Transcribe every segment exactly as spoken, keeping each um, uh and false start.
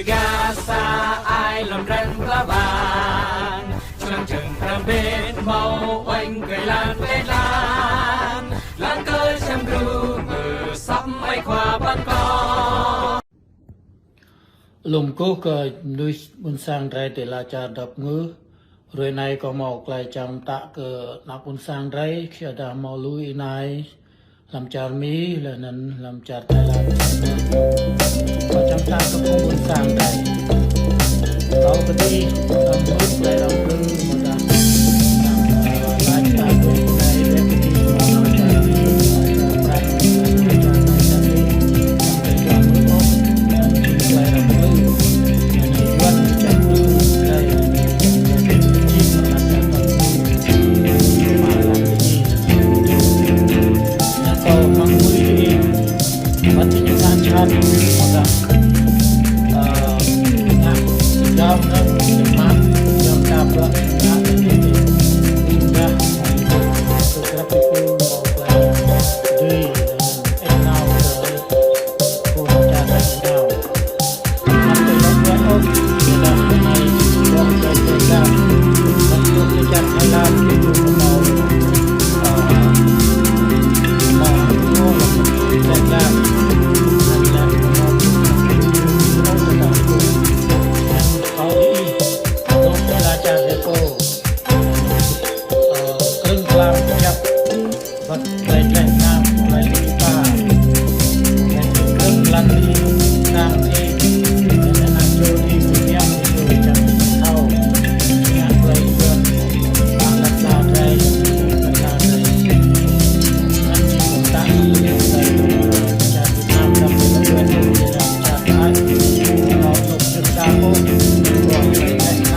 Gasa ai lăm răng kla bang, člăng čơ̆ng răng bên mâo uêñ kơ êlan klei dlan, lăng kơ čăm gru mơ săm ai khua păn kơ. Lŏ kkuh kơ mnuih ƀuôn sang drei ti lăn čar dap ngư. Hruê anei kâo mâo klei čiăng mtă kơ anak ƀuôn sang drei, kyuadah mâo lu ênai hlăm čar Mi, leh anăn hlăm čar Thái Lan. Kâo čiăng mtă kơ phung ƀuôn sang drei. Kâo kơ diih, kâo mâo klei răng blŭ, mâo dah, ơ, lač kơ phung drei, drei kơ diih, mâo dah, Wăt klei dleh ênang, klei êpa, klei krơ̆ng lăn ênang ih, leh anăn anak čô ih, ƀuôn sang ih, čiăng thâo, ngă klei yuăn, lăn ala drei, lăn ala drei. Anăn jing mtă klei, klei, klei, klei, klei, klei, klei, klei, klei, klei, klei,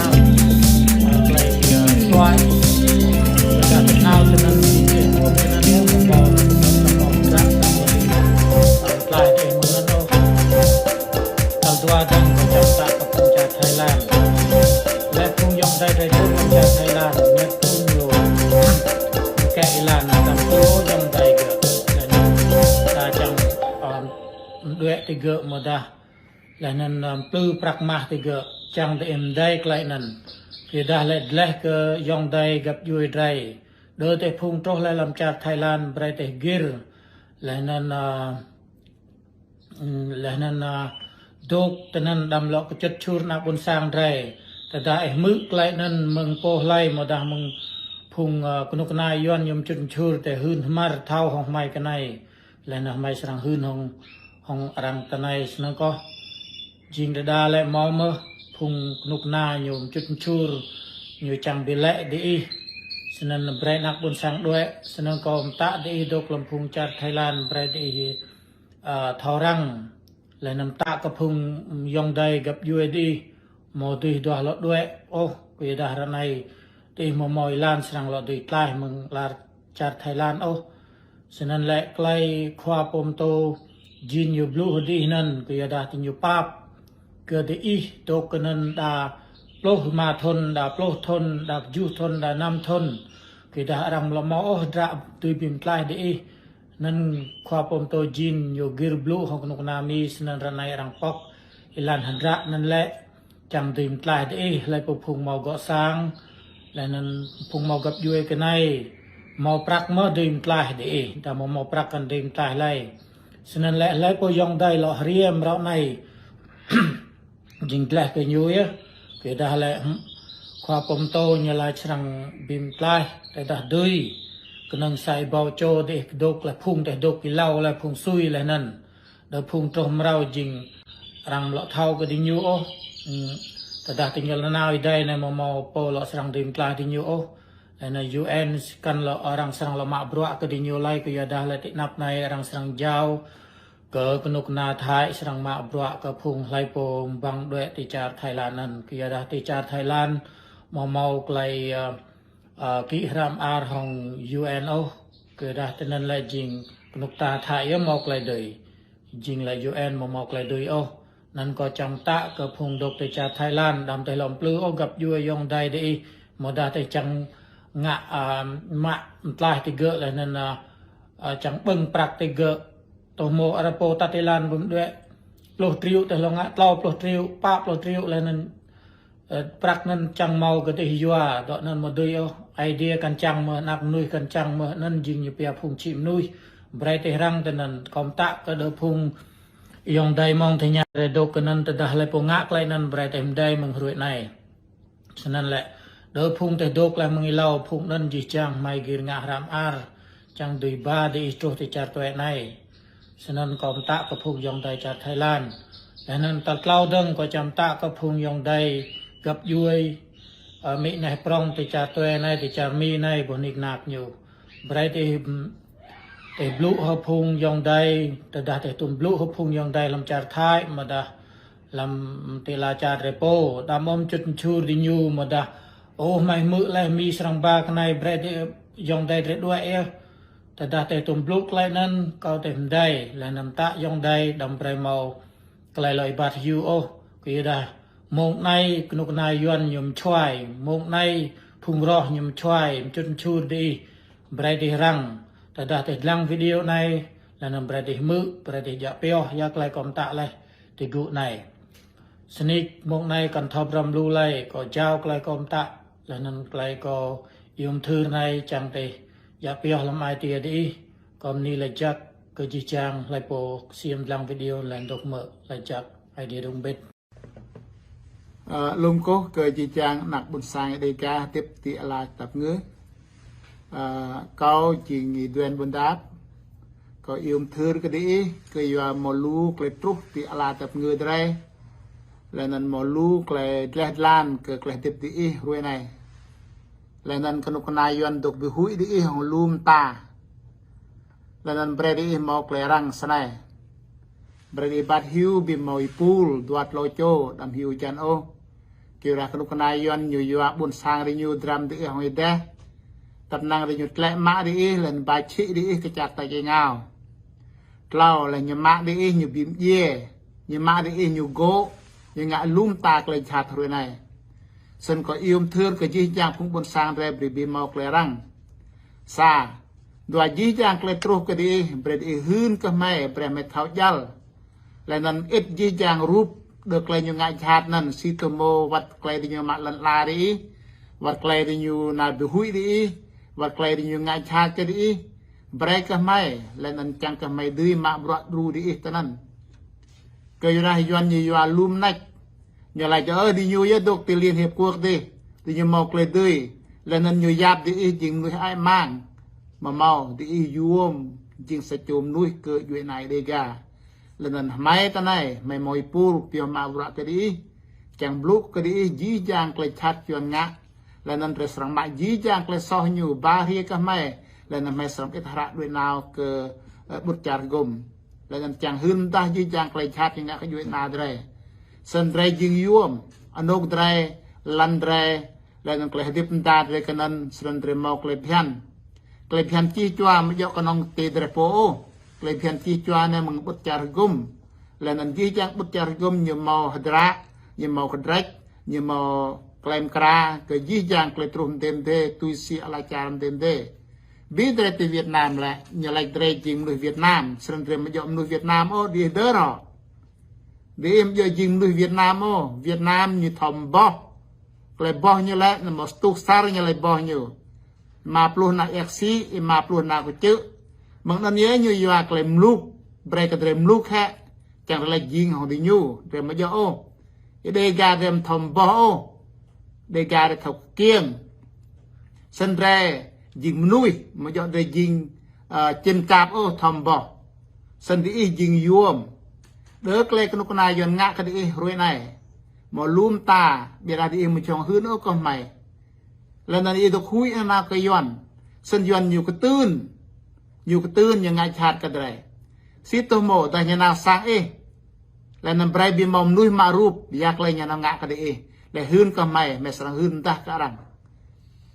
Leh anăn, ơ, mplư prăk mah ti gơ̆, čiăng, ơ, mđuĕ ti gơ̆ amâodah. Leh anăn, ơ, mplư prăk mah ti gơ̆, čiăng diih mdei klei anăn. Kyuadah lĕ dleh kơ ayŏng adei găp djuê drei. Đơ ti phung truh leh hlăm čar Thái Lan, brei diih gĭr. Leh anăn, ơ, leh anăn, ơ, dôk tinăn đăm lŏ kčŭt čhur anak ƀuôn sang drei. Tơdah ih hmư̆ klei anăn mơ̆ng pô hlei amâodah mơ̆ng phung, ơ, knŭk kna yuăn ñu mčŭt mčhur ti hưn hmar thâo hŏng hmei kơ anei. Leh anăn hmei srăng hưn hŏng, hŏng arăng tinei snăn kơh. Jing đa đa lĕ mâo mơh phung knŭk kna ñu mčŭt mčhur, ñu čiăng bi lĕ diih. Snăn brei anak ƀuôn sang đuĕ, snăn kâo mtă diih dôk hlăm phung čar Thái Lan, brei diih, ơ, thâo răng. Leh anăn mtă kơ phung ayŏng adei găp djuê diih, amâo dưi duah lŏ đuĕ ôh, kyuadah ară anei diih amâo mâo êlan srăng lŏ dưi tlaih mơ̆ng lăn čar Thái Lan ôh. Snăn lĕ klei khua pô mtô Jin ñu blŭ hŏng diih anăn, kyuadah diñu pap kơ diih dôk kơ anăn đa pluh êma thŭn, đa pluh thŭn, đa kjuh thŭn, đa năm thŭn. Kyuadah arăng amâo lŏ mâo ôh hdră dưi bi mtlaih diih. Anăn khua pô mtô Jin ñu gĭr blŭ hŏng knŭk kna Mi, snăn ară anei arăng pŏk êlan hdră anăn lĕ čiăng dưi mtlaih diih, hlei pô phung mâo gŏ sang, leh anăn phung mâo găp djuê kơ anei, mâo prăk mơh dưi mtlaih diih, dah amâo mâo prăk kăn dưi mtlaih lei. Snăn lĕ hlei pô ayŏng adei lŏ hriê mrâo anei, jing dleh kơ ñu yơh. Kyuadah lĕ, hm, khua pô mtô ñu lač srăng bi mtlaih, tơdah dưi. Knŏng sa êbâo čô diih dôk leh phung diih dôk êlâo leh phung sui leh anăn. Đơ phung truh mrâo jing arăng amâo lŏ thâo kơ diñu ôh. Hm, tơdah diñu nanao êdei anei amâo mâo pô lŏ srăng dưi mtlaih diñu ôh. Leh anăn U N kăn lŏ arăng srăng lŏ mă bruă kơ diñu lei kyuadah lĕ ti anăp anei arăng srăng jao kơ knŭk kna Thái srăng mă bruă kơ phung hlei pô mbăng đuĕ ti čar Thái Lan anăn. Kyuadah ti čar Thái Lan amâo mâo klei, ơ, ơ, kĭ hră mơar hŏng U N ôh. Kyuadah tinăn lĕ jing knŭk kna Thái yơh mâo klei dưi. Jing lĕ U N amâo mâo klei dưi ôh. Anăn kâo čiăng mtă kơ phung dôk ti čar Thái Lan, đăm diih lŏ mplư ôh găp djuê ayŏng adei diih, amâodah diih čiăng ngă, ơ, mă mtlaih ti gơ̆ leh anăn, ơ, ơ, čiăng ƀơ̆ng prăk ti gơ̆. Tơ mâo arăng pô tăt êlan bi mđuĕ, Pluh triệu tơ hlŏng ngă, tlâo pluh triệu, pă pluh triệu leh anăn, ơ, prăk anăn čiăng mâo kơ dih yua, dŏ anăn amâo dưi ôh, Aê Diê kăn čiăng mơh, anak mnuih kăn čiăng mơh, anăn jing ñu pia phung čhĭ mnuih. Brei dih răng tơ anăn, kâo mtă kơ đơ phung ayŏng adei mơ̆ng tơ ñu drei dôk kơ anăn tơdah hlei pô ngă klei anăn brei dih mdei mơ̆ng hruê anei. Snăn lĕ, đơ phung dih dôk leh mơ̆ng êlâo phung anăn jih jang hmei gĭr ngă hră mơar, čiăng dưi ba diih truh ti čar tue anei. Snăn kâo mtă kơ phung ayŏng adei čar Thái Lan. Leh anăn tal tlâo dơ̆ng kâo čiăng mtă kơ phung ayŏng adei găp djuê, ơ, amĭ neh prŏng ti čar tue anei, ti čar Mi anei, boh nik nak ñu. Brei dih, dih blŭ hŏng phung ayŏng adei, tơdah dih tuôm blŭ hŏng phung ayŏng adei hlăm čar Thái, amâodah hlăm ti ala čar drei pô, đăm ôh mčŭt mčhur diñu amâodah, ôh, hmei hmư̆ leh Mi srăng ba kơ anei, brei dih ayŏng adei drei đuĕ yơh. Tơdah dih tuôm blŭ klei anăn, kâo dih mdei, leh anăn mtă ayŏng adei, đăm brei mâo klei lŏ êbat hiu ôh, kyuadah mông anei knŭk kna Yuăn ñu mčhuai, mông anei phung roh ñu mčhuai, mčŭt mčhur diih, brei dih răng, tơdah dih dlăng video anei, leh anăn brei dih hmư̆, brei dih djă pioh, ya klei kâo mtă leh ti gŭ anei. Sĭt nik mông anei kăn thâo brăm lu lei, kâo jao klei kâo mtă, leh anăn klei kâo iêu mthưr anei čiăng dih djă pioh hlăm ai tiê diih, kâo mni lač jăk kơ jih jang hlei pô ksiêm dlăng video leh anăn dôk mơ̆, lač jăk, Aê Diê dôk mbĭt. Ơ, lŏ kkuh kơ jih jang anak ƀuôn sang Dêga hdĭp ti ala tăp ngư. Ơ, kâo jing Y Duên Buôn Dap. Kâo iêu mthưr kơ diih, kyua mâo lu klei truh ti ala tăp ngư drei. Leh anăn mâo lu klei dleh dlan kơ klei hdĭp diih hruê anei. Leh anăn knŭk kna Yuăn dôk bi huĭ diih hŏng lu mta. Leh anăn brei diih mâo klei răng snei. Brei diih êbat hiu bi mâo êpul, dua tlâo čô, đăm hiu hjăn ôh. Kyuadah knŭk kna Yuăn ñu yua ƀuôn sang diñu dram diih hŏng êdeh. Tăp năng diñu tlĕ mă diih, leh anăn ba čhĭ diih kơ čar tač êngao. Tlâo leh ñu mă diih ñu bi mdjiê, ñu mă diih ñu gô̆, ñu ngă lu mta klei jhat hruê anei. Snăn kâo iêu mthưr kơ jih jang phung ƀuôn sang drei brei bi mâo klei răng. Sa, dua jih jang klei truh kơ diih, brei diih hưn kơ hmei, brei hmei thâo djăl. Leh anăn ĭt jih jang rup, đơ klei ñu ngă jhat anăn, si tô hmô wăt klei diñu mă lăn ala diih, wăt klei diñu nao bi huĭ diih, wăt klei diñu ngă jhat kơ diih. Brei kơ hmei, leh anăn čiăng kơ hmei dưi mă bruă đru diih tinăn. Kyuadah Yuăn ñu yua lu mnêč. Ñu lač ơ diñu yơh dôk ti Liên Hiệp Quốc dih, diñu mâo klei dưi. Leh anăn ñu yap diih jing mnuih hơăi mang. Amâo mâo, diih yuôm jing sa čô mnuih kơ djuê ana Dêga. Leh anăn hmei tinei, hmei mâo êpul pioh mă bruă kơ diih. Čiăng blŭ kơ diih jih jang klei jhat Yuăn ngă. Leh anăn drei srăng mă jih jang klei soh ñu ba hriê kơ hmei. Leh anăn hmei srăng ĭt hră đuĕ nao kơ, ơ, ƀŭt čar hgŭm. Leh anăn čiăng hưn mdah jih jang klei jhat ñu ngă kơ djuê ana drei. Snăn drei jing yuôm, anôk drei, lăn drei, leh anăn klei hdĭp mda drei kơ anăn, snăn drei mâo klei bhiăn. Klei bhiăn čih čua amâo djŏ knŏng ti drei pô ôh. Klei bhiăn čih čua anei mơ̆ng ƀŭt čar hgŭm. Leh anăn jih jang ƀŭt čar hgŭm ñu mâo hdră, ñu mâo kdrêč, ñu mâo klei mkra, kơ jih jang klei truh mdê mdê, tui si ala čar mdê mdê. Bi drei ti Việt Nam lĕ, ñu lač drei jing mnuih Việt Nam, snăn drei amâo djŏ mnuih Việt Nam ôh, diih dơr hŏ. Diih amâo djŏ jing mnuih Việt Nam ôh, Việt Nam ñu thâo mboh. Klei boh ñu lĕ, ñu mâo stuh asăr ñu lač boh ñu. Êma pluh anak êa ksĭ, êma pluh anak kčư̆. Mơ̆ng anăn yơh ñu yua klei mluk, brei kơ drei mluk hĕ, čiăng drei lač jing hŏng diñu, drei amâo djŏ ôh. Ih Dêga drei amâo thâo mboh ôh. Dêga drei thâo kkiêng. Snăn drei jing mnuih, amâo djŏ drei jing, ơ, čĭm čap ôh thâo mboh. Snăn diih jing yuôm. Đơ klei knŭk kna Yuăn ngă kơ diih hruê anei. Mâo lu mta, ƀiădah diih amâo jhŏng hưn ôh kơ hmei. Leh anăn ih dôk huĭ nanao kơ Yuăn. Snăn Yuăn ñu ktưn. Ñu ktưn ñu ngă jhat kơ drei. Si tô hmô dah ñu nao sang ih. Leh anăn brei bi mâo mnuih mă rup, ya klei ñu nao ngă kơ diih. Leh hưn kơ hmei, hmei srăng hưn mdah kơ arăng.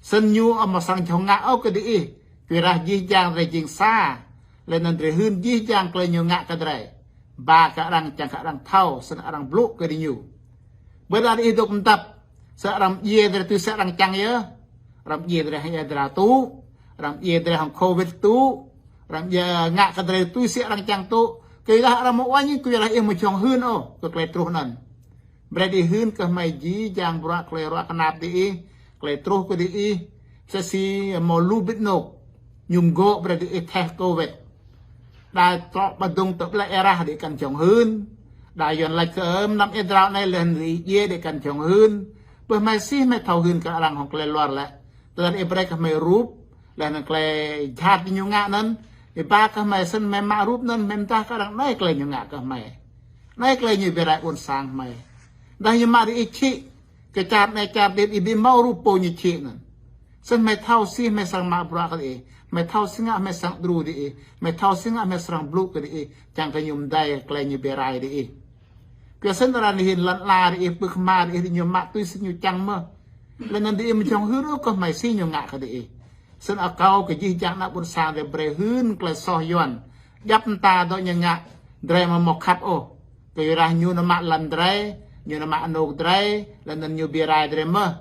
Snăn ñu amâo srăng jhŏng ngă ôh kơ diih. Kyuadah jih jang drei jing sa. Leh anăn drei hưn jih jang klei ñu ngă kơ drei. Ba kơ arăng čiăng kơ arăng thâo, snăn arăng blŭ kơ diñu. Ƀiădah diih dôk mdăp, snăn arăng mdjiê drei tui si arăng čiăng yơh. Arăng mdjiê drei hŏng êa dra tŭ, arăng mdjiê drei hŏng covid tŭ, arăng mdjiê ngă kơ drei tui si arăng čiăng tŭ. Tơdah arăng amâo uêñ kơ arăng ih amâo jhŏng hưn ôh kơ klei truh anăn. Brei diih hưn kơ hmei jih jang bruă klei ruă knap diih, klei truh kơ diih, msĕ si mâo lu bĭt anôk, ñu mgô̆ brei diih theh Covid. Đa trŏ ƀă dŭng tơ ƀlĕ êrah diih kăn jhŏng hưn. Đa Yuăn lač kơ mnăm êa drao anei leh anăn diih djiê diih kăn jhŏng hưn. Bơ hmei si hmei thâo hưn kơ arăng hŏng klei luar lĕ. Tơdah ih brei kơ hmei rup, leh anăn klei jhat diñu ngă anăn, ih ba kơ hmei snăn hmei mă rup anăn hmei mdah kơ arăng anei klei ñu ngă kơ hmei. Anei klei ñu bi rai ƀuôn sang hmei. Dah ñu mă diih čhĭ, kơ čar anei čar điêt ih bi mâo rup pô ñu čhĭ anăn. Snăn hmei thâo si hmei srăng mă bruă kơ diih. Hmei thâo si ngă hmei srăng đru diih. Hmei thâo si ngă hmei srăng blŭ kơ diih. Čiăng kơ ñu mdei klei ñu bi rai diih. Kyua snăn ară anei hĭn lăn ala diih, pưk hma diih, diñu mă tui si ñu čiăng mơh. Leh anăn diih amâo jhŏng hưn ôh kơ hmei si ñu ngă kơ diih. Snăn akâo kơ jih jang anak ƀuôn sang drei brei hưn klei soh Yuăn. Djăp mta dŏ ñu ngă, drei amâo mâo khăp ôh. Kyuadah ñu nao mă lăn drei, ñu nao mă anôk drei, leh anăn ñu bi rai drei mơh.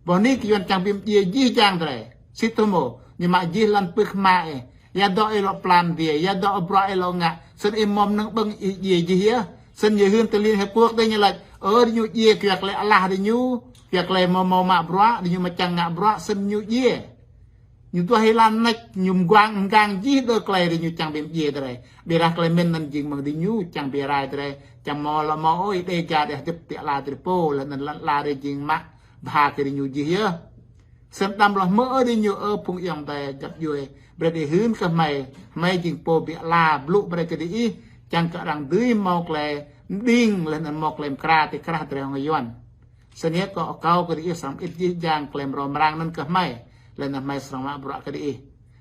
Boh nik Yuăn čiăng bi mdjiê jih jang drei. Si thâo mâo, ñu mă jih lăn pưk hma ih. Ya dŏ ih lŏ plan biê, ya dŏ bruă ih lŏ ngă. Snăn ih mâo mnơ̆ng ƀơ̆ng ih djiê jih yơh. Snăn ñu hưn ti Liên Hiệp Quốc dê ñu lač, ơ, diñu djiê kyua klei alah diñu, kyua klei amâo mâo mă bruă, diñu amâo čiăng ngă bruă, snăn ñu djiê. Ñu duah êlan nač, ñu mgang, mgang jih đơ klei diñu čiăng bi mdjiê drei. Ƀiădah klei mĭn anăn jing mơ̆ng diñu čiăng bi rai drei, čiăng mâo lŏ mâo ôh, Dega dê hdĭp ti ala drei pô, leh anăn lăn ala drei jing mă bha kơ diñu jih yơh. Snăn đăm lŏ hmư̆ ôh diñu ơ phung ayŏng adei găp djuê. Brei diih hưn kơ hmei, hmei jing pô bi ala blŭ brei kơ diih, čiăng kơ arăng dưi mâo klei mđing leh anăn mâo klei mkra ti krah drei hŏng Yuăn. Snăn yơh kâo akâo kơ diih srăng mơĭt jih jang klei mrâo mrang anăn kơ hmei, leh anăn hmei srăng mă bruă kơ diih.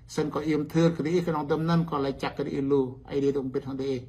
Snăn kâo iêu mthưr kơ diih knŏng dŭm anăn, kâo lač jăk kơ diih lu, Aê Diê dôk mbĭt hŏng diih.